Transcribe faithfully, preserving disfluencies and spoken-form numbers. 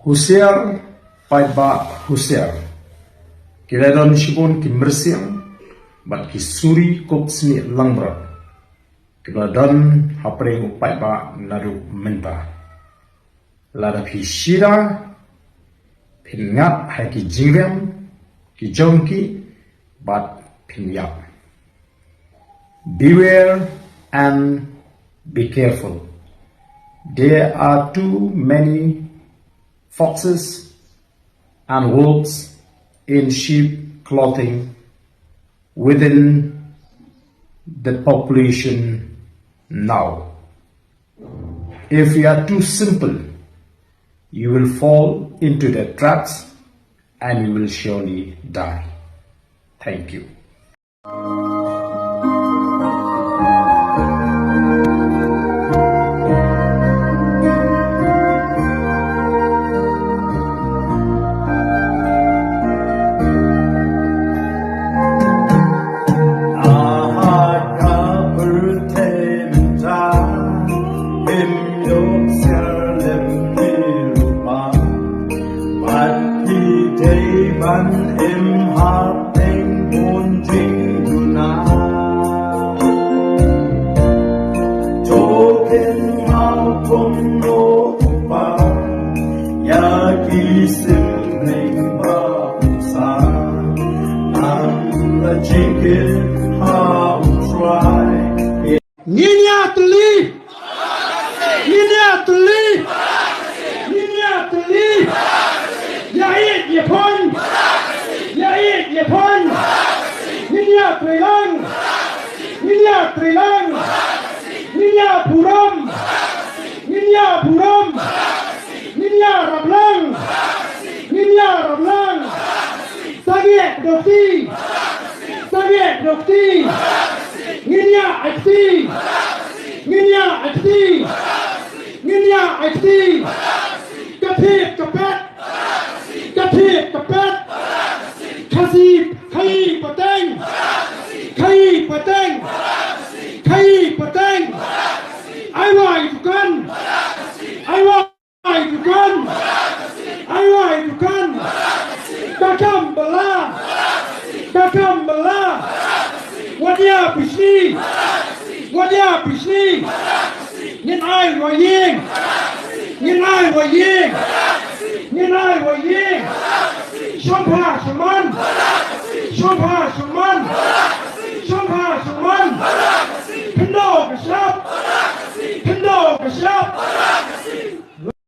Husiar, paidbah husiar. Ki la don shibun ki myrsiem bad ki suri kup snieh langbrot kiba la don hapdeng u paidbah naduh mynta. Lada phi shida, phin ngat ha ki jingrem ki jong ki bad phin ïap. Beware and be careful. There are too many foxes and wolves in sheep clothing within the population now. If you are too simple, you will fall into their traps and you will surely die. Thank you. Bad phi dei ban im hapdeng bun jingduna. To kynmaw kumno u Kpa ïa ki synhring ba u san. Nang la jingkit ha U Trai. Ngin ïatylli. Ngin ïatylli. Ngin ïatylli. Ïa ïeit ïa pun. Ïa ïeit ïa pun. Ngin ïatreilang. Ngin ïatreilang. Ngin ïaburom. Ngin ïaburom. Ngin ïaraplang. Ngin ïaraplang. Sangeh dokti. Sangeh dokti. Ngin ïa-akti. Ngin ïa-akti. Ngin ïa-akti. Ka thied ka pet. Ka thied ka pet. Khasi, khaïi pateng. Khaïi pateng. Khaïi pateng. Ai wai dukan. Ai wai Ai dukan. Ai wai dukan. Ka kam bala. Ka kam bala. Wat ïa pishni. Wat ïa pishni. Ngin ai wa ïing. Ngin ai wa ïing. Ngin ai wa ïing. Shongpha shongman. Shongpha shongman. Shongpha shongman. Khyndew ka shyiap. Khyndew ka shyiap.